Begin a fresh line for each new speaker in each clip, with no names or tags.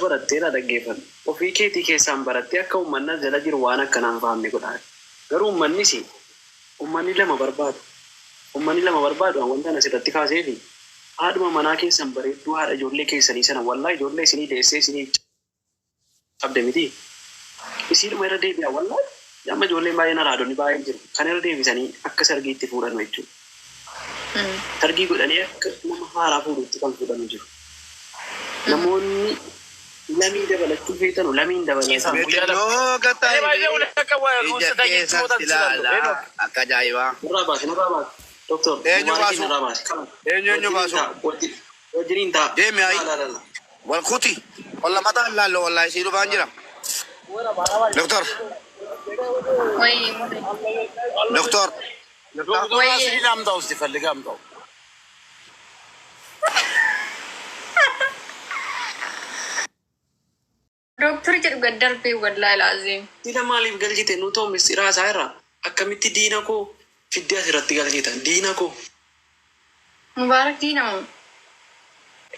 Baratteedha dhaggeeffadhu. Ofii keetii keessaan barattee akka uummanni as jala jiru waan akkanaan fahamne godhaa. Garuu uummannis uummanni lama barbaadu. Uummanni lama barbaadu wanta ani asirratti kaaseefi haadhuma manaa keessan bareedduu haadha ijoollee keessanii sana wallaa ijoollee isinii deessee isinii qabde miti. Isiidhuma irra deebi'a wallaa amma ijoolleen baay'een araadonni baay'een jiru. Kan irra deebisanii akka sargiitti fuudhanu jechuudha. Sargii godhanii akka nama haaraa fuudhutti kan fuudhanu jiru. Namoonni lamii dabalachuu feetanu lamiin dabalatan.
Beetloo gataa ija keessan ilaala akka ajaa'ibaa.
Nurraa baasi, nurraa baasi. Doktor,
Eenyu
Mubaarakiin
baasu?
nurraa baasi.
Eenyu eenyu baasu?
Wajjiniin ta'a.
Deemi ayi.
La la la.
Wal kuti. Walla mataa ilaallo wallaahi sii dhufaan jira. Doktor.
ወይ
Doktor.
ወይ
አምጣው እስኪ ፈልገህ አምጣው።
ዶክተር jedhu gad darbee wallaahi laaziim.
Diina maaliif galchite nu ta'u mistiraa isaa irraa akkamitti diina koo fiddee asirratti galchita diina koo.
Mubaarak diina moo?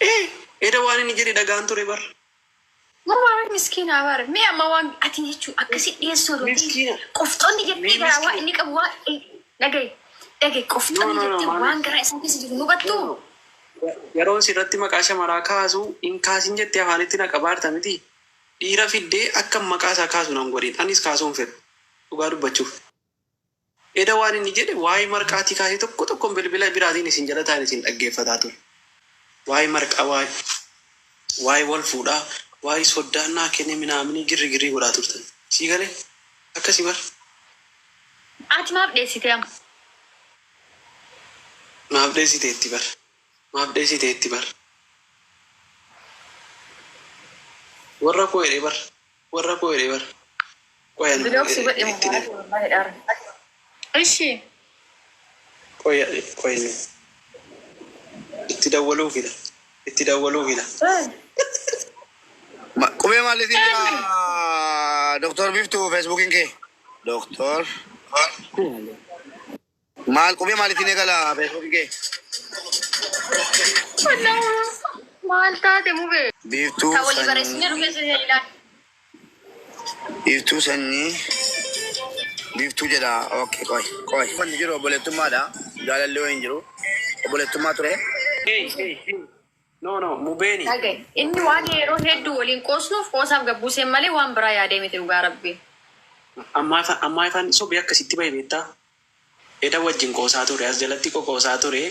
Ee eda waan inni jedhe dhagaan ture bar.
Mubaarak miskiina bara. Mee amma waan ati jechuun akkasi dhiyeessuu odoo ta'e
Miskiina.
qofxoonni jettee
Mee
garaa waan
miskiina.
inni qabu waan dhagaye dhagaye
No
qofxoonni
no no
jettee
maaliif
waan garaa isaa keessa jiru nu hubattuu?
Yeroo sirratti maqaa shamaraa kaasu hin kaasin jettee afaanitti na qabaarta miti. Dhiira fiddee akka maqaa isaa kaasu nan godhin anis kaasuu hin fedhu dhugaa dubbachuuf. Eda waan inni jedhe waa'ee marqaatii kaasee tokko tokkoon bilbila biraatiin isin jala taa'an isin dhaggeeffataa ture. Waa'ee marqaa waa'ee wal fuudhaa waa'ee soddaannaa kenne minaaminii girri girrii godhaa turtan. Sii galee akkasii bar
Ati maaf dheessite amma?
Maaf dheessiteetti bar maaf dheessiteetti bar warra koo jedhee bar warra koo jedhee bar qoyan
Bilook si godhe
itti
Mubaarak wallaahi dhaara. Ishi
qoya qoyan itti dawwaluu fida itti dawwaluu fida.
Qubee maaliitiin jira Doktor Biftuu Feesbuukiin kee? Doktor. Maal qubee maaliitiin eegala Feesbuukiin kee?
Wallaahi maal taate mubee?
Biiftuu
Ta walii barreessine
sanyii.
dhufe sun ilaali.
Biiftuu sanyii. Biiftuu jedha. Okay qoy qoy. Wanni jiru obboleettummaadha. Jaalalli wayii hin jiru. Obboleettummaa ture.
Hey hey hey no no mubeeni
Dhagaye inni waan yeroo hedduu waliin qoosnuuf qoosaaf gabbuuseen malee waan biraa yaadee miti dhugaa rabbii.
Ammaa ifaan sobii akkasitti bahe beektaa? Eda wajjin qoosaa ture as jalatti qoqoosaa ture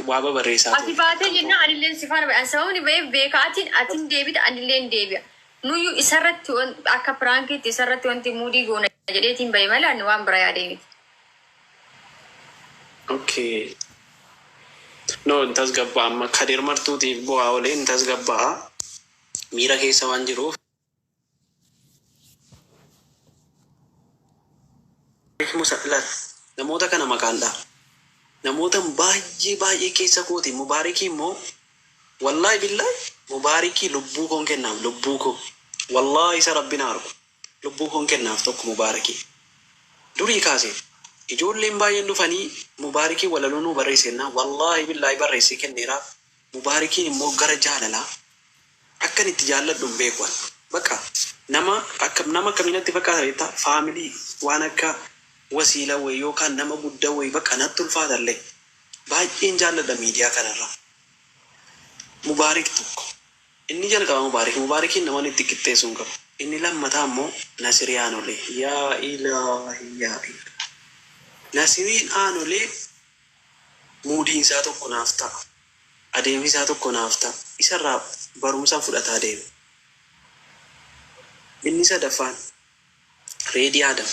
waa babarreessaa
Ati
ture.
baatee jennaan anilleen si faana ba'e. Sababni ba'eef beeka atiin atiin deebita anilleen deebi'a. Nuyyuu isarratti akka prankiitti isarratti wanti muudii goona jedheetiin ba'e malee ani waan biraa yaadee miti.
Okay. No hin tasgabba'a amma Kadir Martuutiif bu'aa olee hin tasgabba'a miira keessa waan jiruuf. Musa laal namoota kana maqaan dha'a. Namoota baay'ee baay'ee keessa kooti Mubaarikii immoo wallaahi billaahi Mubaarikii lubbuu koon kennaaf lubbuu koo wallaahi isa rabbi na argu lubbuu koon kennaaf tokko Mubaarikii. Durii kaasee ijoolleen baay'een dhufanii Mubaarikii walaloo nuu barreessennaa wallaahi billaahi barreessee kenneeraaf. Mubaarikiin immoo gara jaalalaa akkan itti jaalladhu hin beeku ani. Bakka nama akka nama akkamii natti fakkaata beektaa family waan akka wasiila wayii yookaan nama guddaa wayii bakka natti ulfaatallee baay'een jaalladha miidiyaa kanarra. Mubaarik tokko. Inni jalqaba Mubaarik. Mubaarikiin nama itti qixxeessuu hin qabu. Inni lammataa immoo Nasirii Aanolee. Yaa ilaahi yaa ilaahi. Nasiriin Aanolee muudiin isaa tokko naaf ta'a. Adeemsi isaa tokko naaf ta'a. Isarraa barumsa fudhataa deema. Inni sadaffaan Reedii Adam.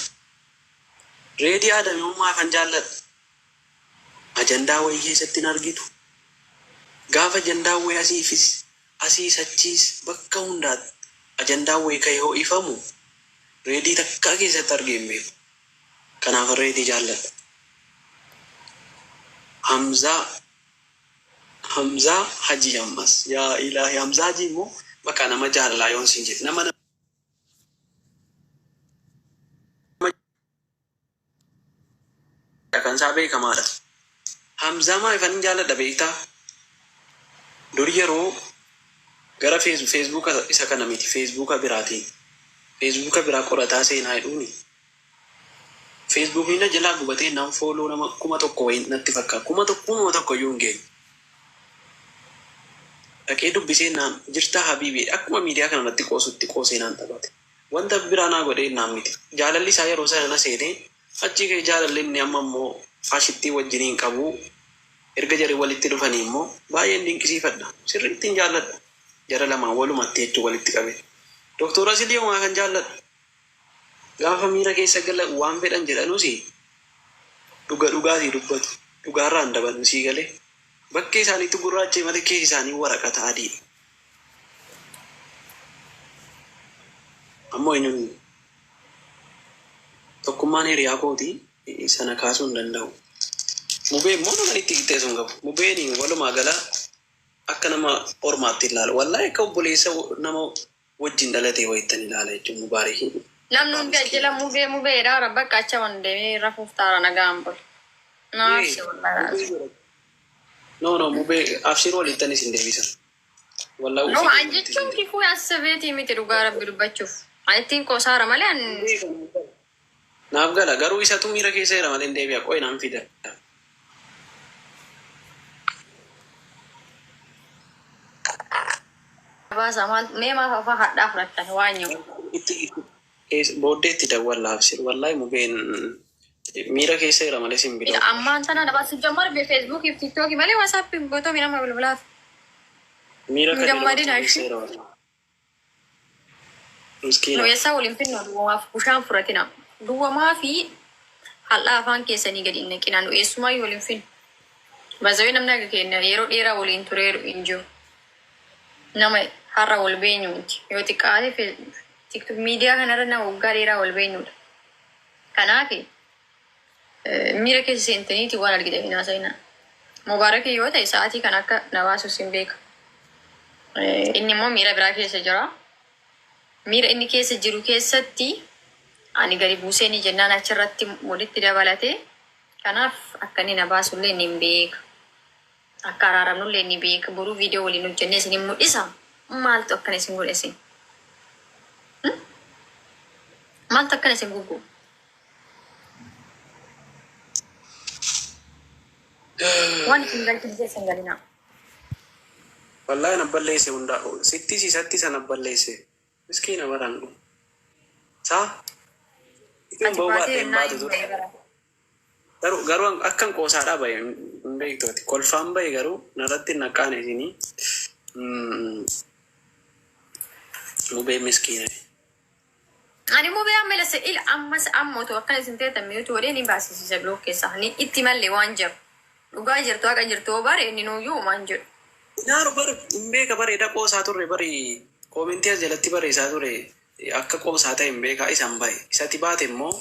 Reedii Adam immoo maafan jaalladha? Ajandaa wayii keessatti hin argitu. Gaafa ajandaa wayii asiifis asiis achiis bakka hundaatti ajandaa wayii ka'ee ho'ifamu Reedii takkaa keessatti argee hin beeku. Kanaaf Reedii jaalladha. Hamzaa Hamzaa Hajii ammas yaa ilaahi Hamzaa Hajii immoo bakka nama jaalalaa yoon siin jedhe nama nama kan isaa beekamaadha. Hamzaa maaliifan jaalladha beektaa? Dur yeroo Gara Feesbuuka isa kana miti, Feesbuuka biraatiin. Feesbuuka biraa qorataa seenaa jedhuuni. Feesbuukni na jalaa gubatee naan follow nama 1000 wayiin natti fakkaata. 1000, 1000 iyyuu hin geenye. Dhaqee dubbisee naan jirtaa habiibii, akkuma miidiyaa kana irratti qoosutti qoosee naan taphate. Wanta biraa naa godhee naan miti. Jaalalli isaa yeroo sana na seenee achii ka'ee jaalalli inni amma immoo ashittii wajjiniin qabu erga jarri walitti dhufanii immoo baay'een dinqisiifadha. Sirriittiin jaalladha. Jara lamaan walumatti jechuun walitti qabe. Doktor Asilii homaa kan jaalladhu. Gaafa miira keessa galan waan fedhan jedhanusi dhuga dhugaatii dubbatu. Dhugaarraa hin dabannu, sii galee. Bakkee isaaniitti gurraachee malee keessi isaanii waraqata adiidha. Ammoo eenyuun tokkummaan hiriyaa kooti sana kaasuu hin danda'u. Mubee immoo nama itti qixxeessu hin qabu. Mubeen walumaa gala akka nama ormaatti ilaala. Wallaahi akka obboleessa nama wajjin dhalatee wayittan ilaala jechuun Mubaarikiin.
Namni hundi ajjala mubee mubeedha. Bakka acha waan deemee rafuuf taara nagaan bul. Naafsi wallaahi.
No, no, Mubee abshir, walittan isin deebisa. Wallaahi.
No, an jechuun kifuu assabeetii miti, dhugaa Rabbi dubbachuuf. Ani ittiin qoosaara malee an
Naaf gala, garuu isatu miira keessa jira malee hin deebi'a, qo'i naan fida.
Baasa maal mee maaf afaan hadhaa fudhattan waan nyamu.
Itti booddee itti dawwalla, abshir, wallaahi Mubeen miira keessa jira malee sin bidoo.
Ammaan tana na baasu jammar be Feesbuukii fi Tiiktookii malee Waasaappiin gootoo nama bilbilaaf.
Miira
Hin
kan
gammadin
keessa
ishee.
jira wallaahi. Miskiina.
Nu eessaa waliin finnu, duwwamaaf bushaan fudhatina. Duwwamaa fi hadhaa afaan keessanii gadi hin naqina, nu eessumaayyuu waliin finnu. Bazawee namni akka keenya yeroo dheeraa waliin tureeru hin jiru. Nama har'a wal beenyu miti. Yoo xiqqaate TikTok miidiyaa kanarra nama waggaa dheeraa wal beenyudha. Kanaaf miira keessa seentaniiti waan argitan hin haasa'inaa. Mubaarakii yoo ta'e sa'aatii kana akka na baasus hin beeka. Inni immoo miira biraa keessa jira. Miira inni keessa jiru keessatti ani gadi buusee ni jennaan achirratti walitti dabalatee, kanaaf akka inni na baasullee ni beeka. Akka araaramnullee ni beeka. Boruu viidiyoo waliin hojjennee isin hin mul'isa. Maaltu akkana isin godhe isin? Maaltu akkana isin guggu? Waan isin galchine keessa hin galinaa.
Wallaahi na balleesse hundaa sittis isatti sana balleesse, miskiina baraan kun saa isin
Ati
ba'uu
baatee
baadhee hin
ennaa
baatu
hin
ture.
ba'e bara.
Garuu akkan qoosaadhaa bahe hin beektu ati. Kolfaan bahe, garuu narratti hin naqqaane isinii. Mubee miskiina.
Ani mubee amma ila ila ammas amma otoo akkana isin teetan mute godhee ni baasisiisa block keessaa. Ni itti mallee waan jiru. Dhugaa jirtu, haqa jirtu yoo bare inni nuyyuu waan jedhu.
Naaru bar hin beeka, bareeda qoosaa turre bari, koomentii as jalatti barreessaa ture, akka qoosaa ta'e hin beekaa isan bahe. Isati baate immoo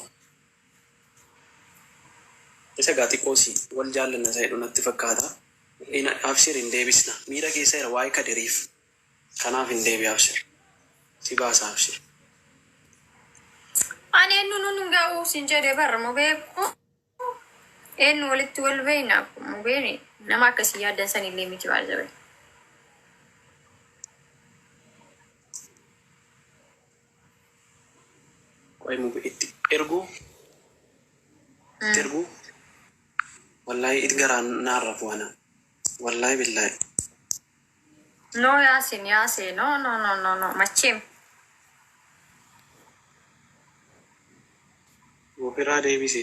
isa gaa xiqqoosi wal jaallanna isa jedhu natti fakkaata. Abshir, hin deebisna. Miira keessa jira waa'ee Kadiriif. Kanaaf hin deebi, abshir. Si baasa, abshir.
Ani eenyu nun ga'uu sin jedhe bar, mubee ko eenyu walitti wal beekna, mubeen nama akkasii yaaddan san illee miti baay'ee.
Qo'ee mubee itti erguu, itti erguu, wallaahi it garaan naarrafu ana. Wallaahi billaahi.
No Yaasin, Yaase, no, no, no, no, no, macheem.
Ofirraa deebise.